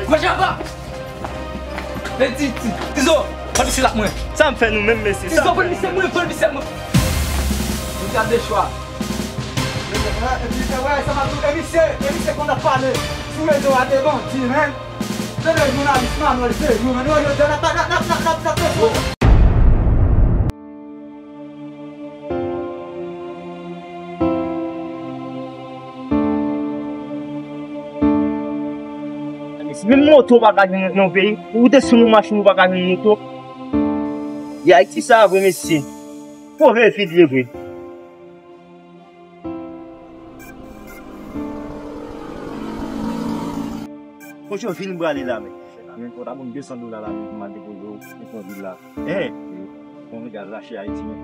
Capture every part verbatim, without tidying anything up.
Gwo jaba! E ti, ti, Tizo, pran misye la mwen. Sa m fè nou menm, mesye? Tizo, pran misye mwen, pran misye mwen. Nou gade chwa. E pi, e wè, sa m ap di w, e misye, e misye konn ap pale sou rezo a de bandi, men. Se de jounalis Manuel Sérieux, men. Yo, yo, yo, n ap, n ap, n ap, n ap, n ap, n ap, Menm moto pa ka jwenn nan yon peyi. Ou te sou yon machin, ou pa ka jwenn moto. E Ayiti sa vre, mesye. Move vi li vre. Kote w vin prale la, men? Men, ou ta ban m de san dola la, men, pou m al depoze w, depoze w la. Hein? Bon, nèg a rache Ayiti, men.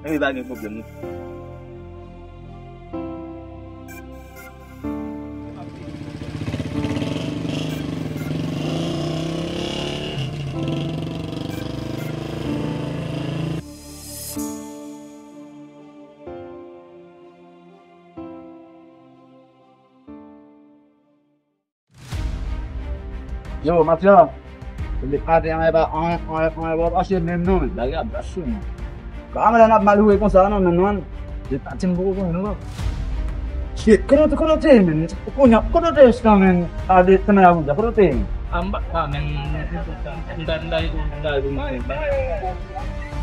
Men, pa gen pwoblèm, non. Yo, Matya, le atè an, e pa anyen, anyen, anyen, w ap achte menm non, men. Bagay ap bas sou mwen. Kòman lè n ap mal woule konsa non, menm non? Se pati m poko konnen non. Shit, kote w te, kote w te ye, men? Kounye a, kote w te ye, men? A de, tanmen a konsa, kote w te ye? A, m pa, pa, men, m ta, m ta, m ta, m ta, m ta,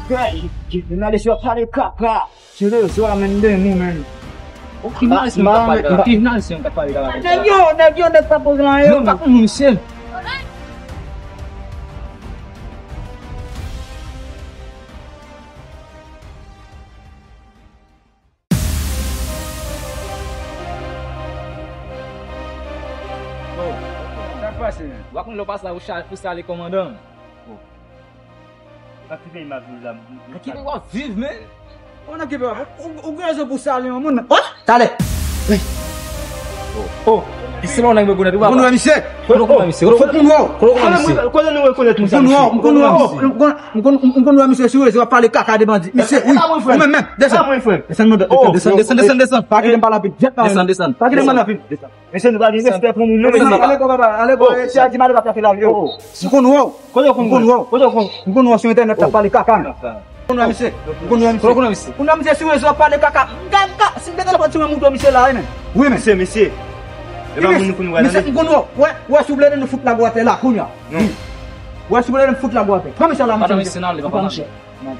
Hey, shit, shit, jounalis yo ap pale kaka. Sou rezo a, men, de nou, men. Ki jounalis yo k ap pale la? Ki jounalis yo k ap pale la? Nèg yo, nèg yo, nèg pa poze anyen. Yo, pa konn nou, mesye. Oh, sa k pase, men? Ou pa konn lè w pase la, ou cha-, ou sale kòmandan. Oh. Nan ki peyi m ap viv la, m, m, m, nan ki peyi w ap viv, men? Ou nan ki peyi w ap, ou, ou gen rezon pou w salye yon moun, men. Oh, talè! Wi. Oh, oh. E se pa yon nèg mwen konèt, wi, papa. Ou konn wè misye? Kote w konn wè misye? Kote w konn wè misye? Kote w konn wè misye? Kote nou rekonèt misye? M konn wè, m konn wè, m konn, m konn, m konn wè misye sou rezo ap pale kaka de bandi. Misye, wi. Ou menm, menm, desann. Desann, desann, desann, desann. Pa kite m pale anpil. Desann, desann. Pa kite m pale anpil. Mesye, nou pa gen respè pou moun, non, mesye. Ale gwo, papa, ale gwo, se a di male pa fè la, yo. M konn wè w. Kote w konn wè? M konn wè w. Kote w konn? M konn wè w sou entènèt, w ap pale kaka. M konn wè misye. M konn wè misye. Kote w konn wè misye? M konn wè misye sou rezo ap pale kaka. M ka, m ka, si m te telefòn sou mwen, m montre w misye la, wi, men. Wi, men. Mesye, mesye. E pa moun nou konn wè la, mesye, m konn wè w. Wè, wè, si w vle, nou fout lago atè la, kounye a. Non. Wi. Wè, si w vle, nou fout lago atè. Pran misye la, misye. Pran misye, n ale, papa, n ale. N ale.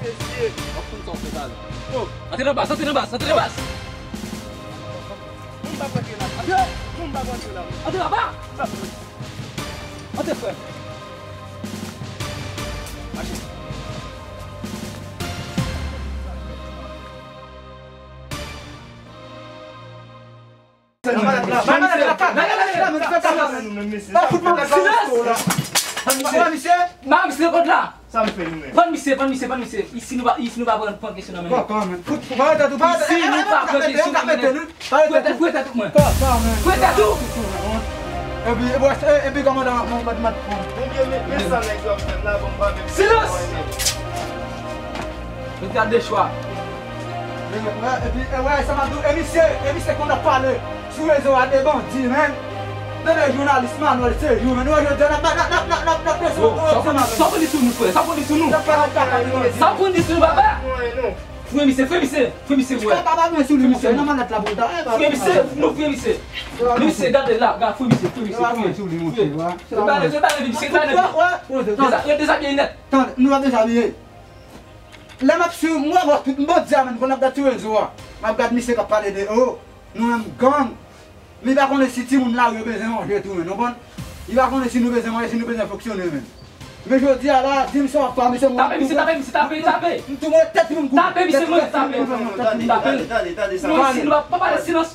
Mesye, w ap konn sa w fè talè. Oh. Antre nan baz, antre nan baz, antre nan baz. Moun pa antre la. Antre. Moun pa antre la. Antre laba. Antre, frè. Mache. Silans! Ban misye! Ban misye kot la! Sa m fè nou menm? Ban misye, ban misye, ban misye. Isi nou pa, isi nou pa pran, pran kesyon nan men. Kòkò, men. Fout, fout, pa tèt ou, pa tèt. Isi nou pa pran kesyon nan men. Fout tèt, fout tèt ou mwen. Kòkò, men. Fout tèt ou. Epi, epi, epi, kòmandan, mwen, mwen, mwen. Ebyen, men, men sa nèg yo ap fè m la, bon, pa menm. Silans! Yo te al de chwa. E wè, epi, e wè, sa m ap di w, e misye, e misye konn ap pale sou rezo a de bandi, men. Tande jounalis Manuel Sérieux, men. Wè, jodi a, n ap, n ap, n ap, n ap, n ap, n ap presyon. Sa w konn di sou nou, frè? Sa w konn di sou nou? Sa w konn di sou nou, papa? Fouye misye, fouye misye, fouye misye, wè. Fouye misye, nou fouye misye. Misye, gade la, gade, fouye misye, fouye misye, fouye. Yo bale, yo bale, misye, bale. Yo dezabiye nèt. Tande, nou pa dezabiye. Lè m ap swiv, m wè bò tout bandi a menm, kon n ap gad sou rezo a. M ap gad misye k ap pale de, oh, nou menm gang. Li pa konnen si timoun lari yo bezwen manje tou menm, nou konprann? Li pa konnen si nou bezwen manje, si nou bezwen fonksyone menm. Men jodi a la, di m sa w ap fè, mesye, mwen tape misye, tape misye, tape, tape. M tou mwen tèt pou m koupe. Tape misye, mwen tape. Tape. Tande, tande, tande, tande. Nou isi, nou pa, pa pale silans.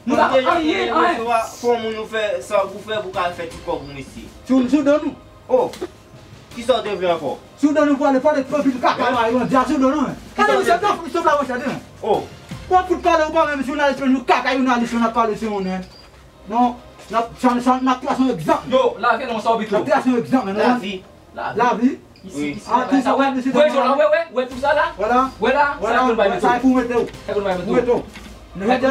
Nou pa anyen, anyen. Fò moun ou fè sa ou fè pou ka fè ti kòb ou mesye. Sou, sou do nou. Oh! Kisa w te vle ankò? Sou do nou pale, pale anpil kaka, mari bandi a sou do nou, men. Gade misye, misye la, monchè, men. Oh. Bon, fout pale ou pa menm, jounalis, nou kaka, jounalis, nou ap pale sou moun, men. Non, n ap, sa, sa, n ap trase yon egzanp. Yo, lave non sa w pito. N ap trase yon egzanp, men nou. Lavi. Lavi. Lavi. Isi, isi, ah, tou sa, wè, wè, wè, tou sa la? Vwala. Vwala, sa vwala, vwala, sa e pou mete w. Sa e pou mete w. Mete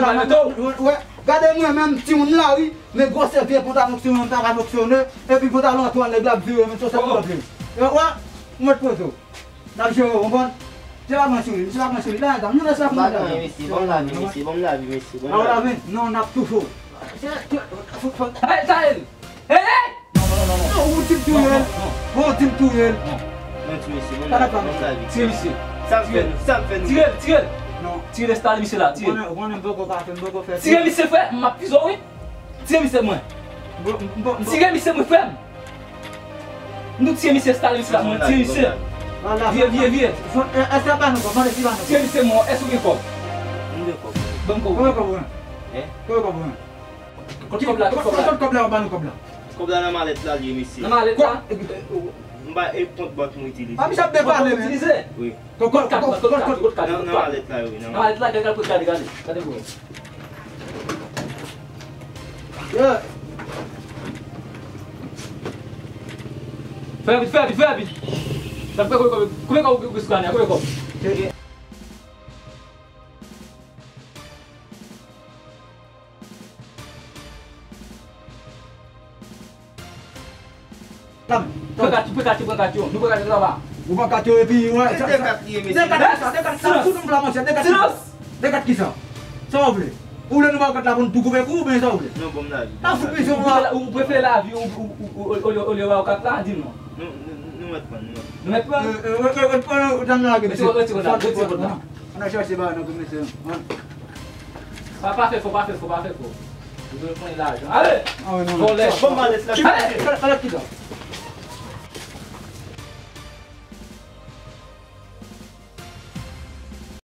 w. Gade mwen menm, timoun la, wi, men gwosè vye pantalon ki sou mwen, m pa ka fonksyone, epi pantalon an tou an nèg la ap vire, men sou sa pou antre. Wè, ou mèt poze w. N ap jere, w konprann? Se pa mwen souri, se pa mwen souri. La, nou lès la pou nou. Mesye, ban m lavi, mesye, ban m lavi, mesye, ban m lavi. Non, n ap toufe w. Hey, Tael! Hey, hey! Non, non, non, non. Non, ou di m touye l. Non, non, non. Bon, ou di m touye l. Non. Non, ti mesye, ban m lavi, ban m lavi. Tire misye. Sa m fè, sa m fè. Tire l, tire l. Non. Tire l, enstale misye la, tire l. Ou konnen, ou konnen m poko ka fè, m poko fè. Tire misye, frè, m ap fize w, wi. Tire misye mwen. Bon, bon, bon. Tire misye mwen, frè m. M tou tire misye, enstale misye la, mwen tire misye. Vye, vye, vye. Èske pa nou kòb? Mande si pa nou kòb. Tire misye mwen, èske w gen kòb? M gen kòb. Ban m kòb. Kòb, kòb, wi. Hein? Kòb, kòb, wi. Kot kòb la, kot kòb la? Kot kòb la, ban nou kòb la. Kòb la nan malèt la, li ye, mesye. Nan malèt la? M ba, e kont bank mwen itilize. A, misye ap depale, men. Itilize? Wi. Kot, kot, kot, kot, kot, kot, kot, kot, kot, kot, kot. Nan, nan malèt la, wi, nan malèt la, gade, gade, gade, gade pou wè. Yeah. Fè rapid, fè rapid, fè rapid. N ap fè kòb, kòb, kòb, kòb, kòb, kòb. Pran kat, pran kat, pran kat yo. Nou pran kat yo laba. Ou pran kat yo epi, wè, sa, de kat li ye, mesye. De kat kisa, de kat kisa, tout moun la, monchè, de kat kisa. De kat kisa. Sa w vle? Ou vle nou ba w kat la pou nou tou koupe kou oubyen sa w vle? Non, bon, m lavi. Nan fout misyon, ou prefere lavi, ou, ou, ou, ou, olye, olye ba w kat la, di m non. Nou, nou, nou mèt pran, nou mèt pran. Nou mèt pran? Retire kòb la, retire kòb la. Ann al chache bagay nan kòb mesye. Pa, pa fè fò, pa fè fò, pa fè fò. Ou bezwen pran lajan. Ale! Vòlè. Bon, malèt la. Ale! Malèt kisa?